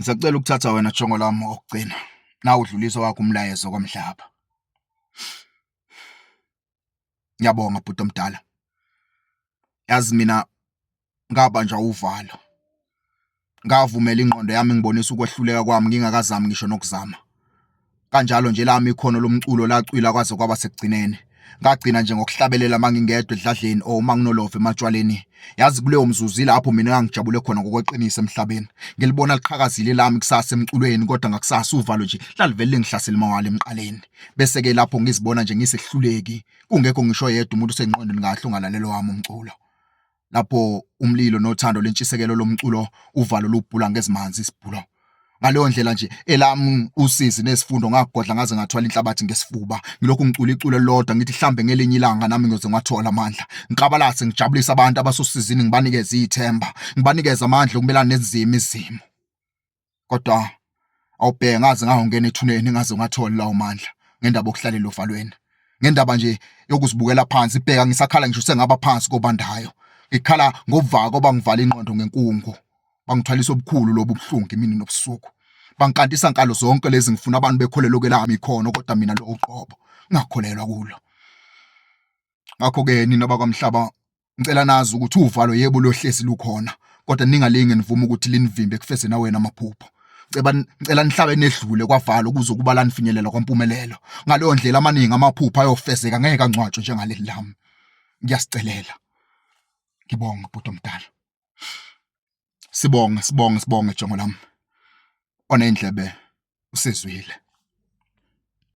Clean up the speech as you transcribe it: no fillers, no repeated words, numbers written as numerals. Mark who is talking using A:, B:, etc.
A: Ngisacela ukuthatha wena jongo lami okugcina. Nawe udlulisa wakho umlayezo komhlaba. Ngiyabonga bhuti omdala. Yazi mina ngabanjwa uvalo. Ngavumela ingqondo yami ngibonisa ukwehluleka kwami ngingakazami ngisho nokuzama. Kanjalo nje lami ikhono lomculo lacwila kwaze kwaba sekugcineni. Ngagcina nje ngokuhlabelela mangingedwa edladleni or uma nginolova ematshwaleni. Yazi kuleyo mzuzu ilapho mina engangijabule khona ngokweqiniso emhlabeni. Ngilibona liqhakazile lami kusasa emculweni kodwa ngakusasa uvalo nje lalivele lingihlasela mawala emqaleni. Bese ke lapho ngizibona nje ngisehluleki kungekho ngisho yedwa umuntu osengqondweni kahle ungalalelo wami umculo. Lapho umlilo nothando lentshisekelo lomculo uvalo lubhula ngezimanzi isibhulo. Ngaleyo ndlela nje elami usizi nesifundo ngagodla ngaze ngathwala inhlabathi ngesifuba. Ngilokhu ngicula iculo elilodwa ngithi hlambe ngelinye ilanga nami ngiyoze ngiwathola amandla. Ngiqabalase ngijabulise abantu abasosizini ngibanikeze ithemba, ngibanikeze amandla okumelana nezimo izimo. Kodwa awubheke ngaze ngangena ethuneni ngaze ngathola lawo mandla ngendaba yokuhlalela ovalweni. Ngendaba nje yokuzibukela phansi bheka ngisakhala ngisho sengaba phansi kobandayo. Ngikhala ngovako bangivala ingqondo ngenkungu. Bangithwalisa obukhulu lobu buhlungu imini nobusuku. Bangikantisa nkalo zonke lezi ngifuna abantu bekholelwe kwelami ikhono kodwa mina lo uqobo ngakholelwa kulo. Ngakho-ke nina bakwamhlaba ngicela nazi ukuthi uvalo yebo lohlezi lukhona kodwa ningalinge nivume ukuthi linivimbe ekufezeni awena amaphupho. Ceba ngicela nihlabe nedlule kwavalo kuze kuba la nifinyelela kwampumelelo. Ngaleyo ndlela amaningi amaphupho ayofezeka ngeke angcwatshwe njengaleli lami. Ngiyasicelela. Ngibonga bhuti omdala. Sibonge sibonge sibonge jongo lami. Onendlebe usizwile.